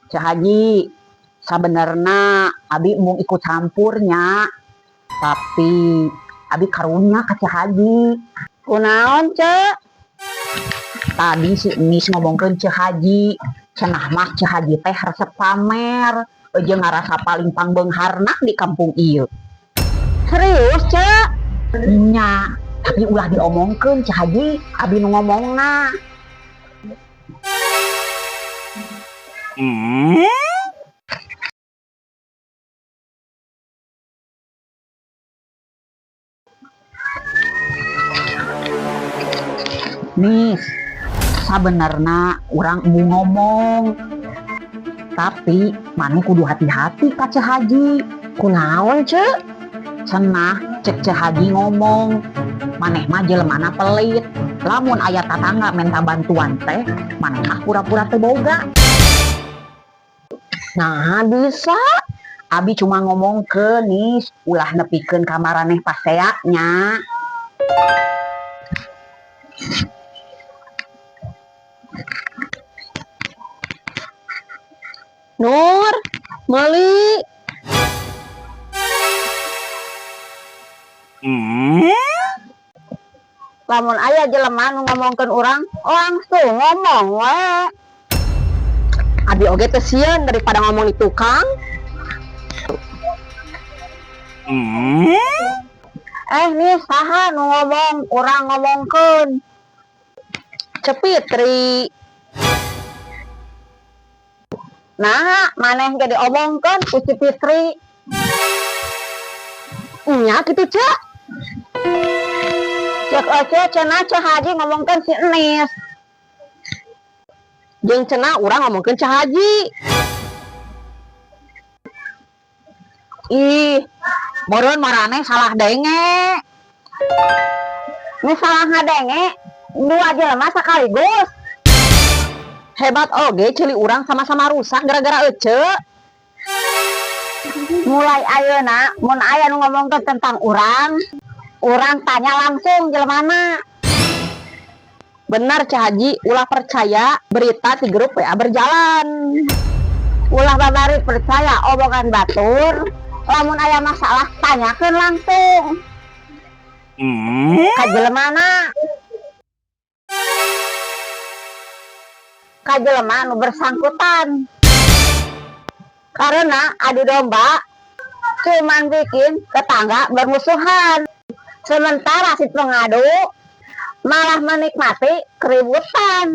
Ceu Haji, sabenerna abi mau ikut campurnya, tapi abi karunya ka Ceu Haji. Kunaon, Ceu? Tadi si Enis ngomongkeun Ceu Haji, cenah mah Ceu Haji teh resep pamer, jeung ngarasa paling pangbeungharna di kampung ieu. Serius, Ceu? Nya, tapi ulah diomongkeun, Ceu Haji, abi nu ngomongna. Nis, sabenerna urang mau ngomong. Tapi maneh kudu hati-hati ka Ceu Haji. Kunaon, Ceu? Cenah cek Ceu Haji ngomong, maneh mah jelemana pelit. Lamun aya tatangga minta bantuan teh, maneh mah pura-pura teu boga. Nah, bisa. Abi cuma ngomongkeun, Nis, ulah nepikeun ka maraneh pasea nya. Nur, meuli. Lamun aya jelema nu ngomongkeun urang, langsung ngomong we. Abi oge teu sieun daripada ngomong di tukang. Nih saha nu ngomong urang ngomongkeun? Ceu Fitri. Nah, maneh ge diomongkeun ku Ceu Fitri. Nya kitu, Ceu. Cek Ece, cenah Ceu Haji ngomongkeun si Enis. Jeung cenah urang ngomongkeun Ceu Haji. Ih, meureun maraneh salah denge. Ini salah ngadenge, dua jelema sekaligus. Hebat oge ceuli urang sama-sama rusak gara-gara Ece. Mulai ayeuna mun aya nu ngomongkeun tentang urang, urang tanya langsung jelemana. Bener, Ceu Haji, ulah percaya berita di grup WA berjalan. Ulah babari percaya omongan batur, lamun aya masalah tanyakeun langsung. Ka jelemana? Ka jelema nu bersangkutan. Karena adu domba cuman bikin tetangga bermusuhan. Sementara si pengadu malah menikmati keributan.